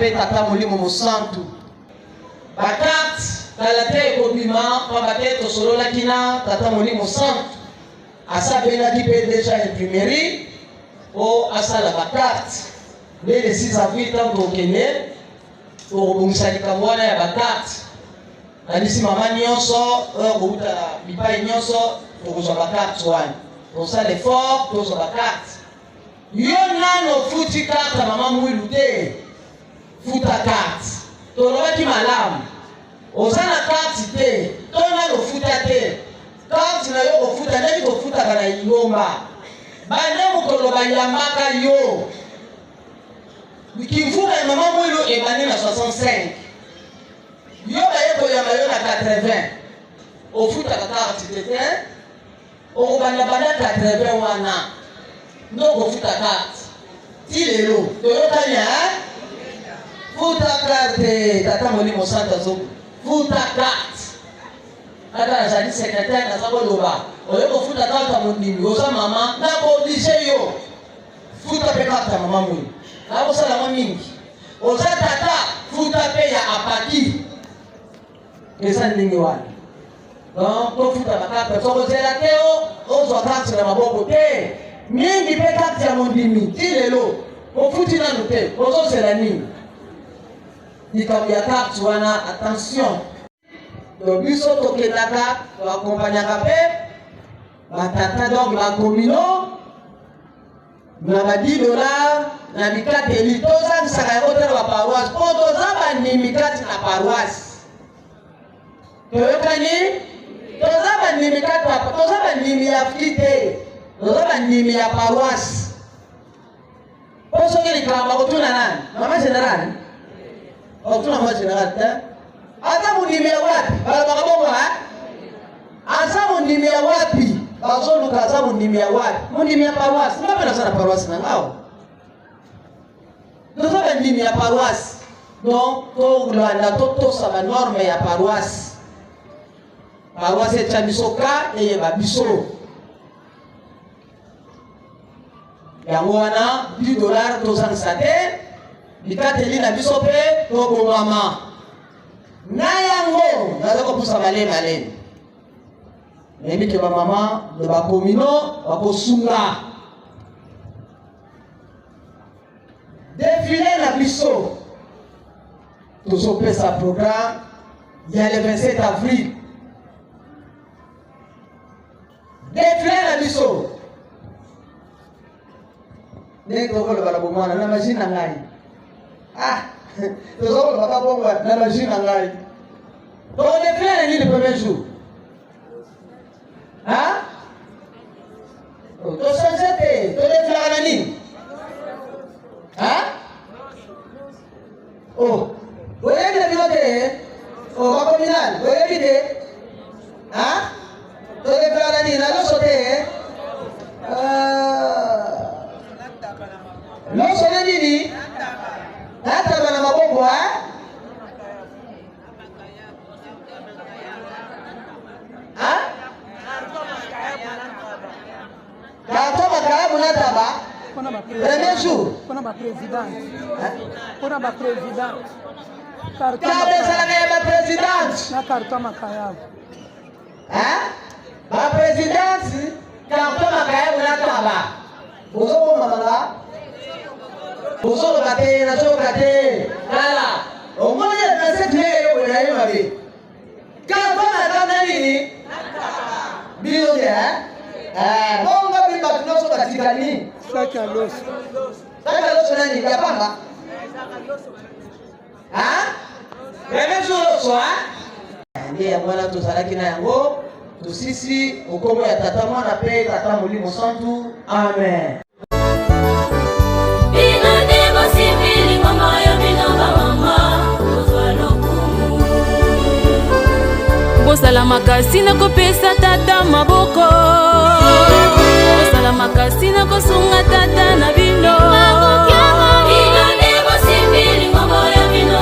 mpe Tata Molimo Mosantu. Ba carte kala te ekobima pamba te tosololaki na Tata Molimo Santu, asi abengaki mpe deja imprimerie mpo asala ba carte. Nde le 6 avril ntango tokokende tokobongisa likambo wana ya ba carte. Nabisi mama nyonso oyo akouta bipai nyonso tokozwa ba carte wana, tosala effort tozwa ba carte. Yo nano ofuti carte ya mama Mwilu te, futa carte. Tolobaki malamu, oza na carte te to nano ofuta te, carte na yo okofuta ndenge tofutaka na lingomba. Banda mokolo bayambaka yo kimfuka ya mama Mwilu ebandi na 65, yo baye koyamba yo na 80, ofutaka carte te te. Okobanda banda 80 wana nde okofuta carte ti lelo toyokani hein? Futa carte tata molimo santu azo futa carte kaka nazali secrétaire naza koloba oye kofuta carte ya mondimi oza mama nako oblige yo futa mpe carte ya mama mwi nakosala yango mingi oza tata futa mpe ya apaki eza ndenge wana. Donc tofuta ba carte, tokozela te o ozwa carte na maboko te, mingi mpe carte ya mondimi ti lelo ofuti nanu te, ozozela nini? Likambo ya carte wana, attention. Donc biso tokendaka toakompagnaka mpe batata, donc bakomino na ba 10 dollars na bikateli, tozangisaka yango te na baparoisse mpo toza bandimi kati na paroisse. Toyokani? Toza bandimi kati na, toza bandimi ya fki te, toza bandimi ya paroisse. Mpo soki likambo bakotuna nani? Mama general? Bakotuna mama general te. Aza mondimi ya wapi? Balobaka bongo ha? Aza mondimi ya wapi? Bazoluka aza mondimi ya wapi? Mondimi ya paroisse. Nga mpe naza na paroisse na nga. Toza bandimi ya paroisse. Donc tolanda totosa ba norme ya paroisse. Paroisse etya biso ka eyeba biso. Yango wana 10 dollars tozangisa te, bikateli na biso mpe tobongama na yango. Naza kopusa malemi malemi, nayebi ke bamama na bakomino bakosunga defile na biso. Tozopesa programme ya le 27 avril, defile na biso ndenge tokoloba na bomwana na machine na ngai. Ah, tozokoloba ka bongo na machine na ngai. Tokodefile na nini premier jour? Ah, tochange te, todefilaka na nini? Ah, oh, boyebi na bino te? Oh, bakominal boyebi te? Ah, todefilaka na nini? Na loso te? Loso na nini? Nataba na maboko. Ah, carton makayabu na taba premier jour. Mpona baprésident, mpona baprésident. Taba ezalaka ya baprésidente na carton makayabu. Baprésidente, carton makayabu na taba. Bozobomamanga, bozoloba te, nazoyoka te. Tala, omoni ya 27 mai eyo boye na ye mabe. Carton na na nini? Bino te? Bongo bi bato nyonso batikali saki ya loso. Saki ya loso nani ya pamba? Premier jour loso. Nde yango wana tozalaki na yango, tosisi okombo ya Tata, Mwana mpe Tata Molimo Santu. Amen. Bino nde bosimbi lingomba oyo, bino bamama kozwa lokumu. Bosala makasi na kopesa tata maboko, bosala makasi na kosunga tata na bino. Bino nde bosimbi lingomba oyo, bino.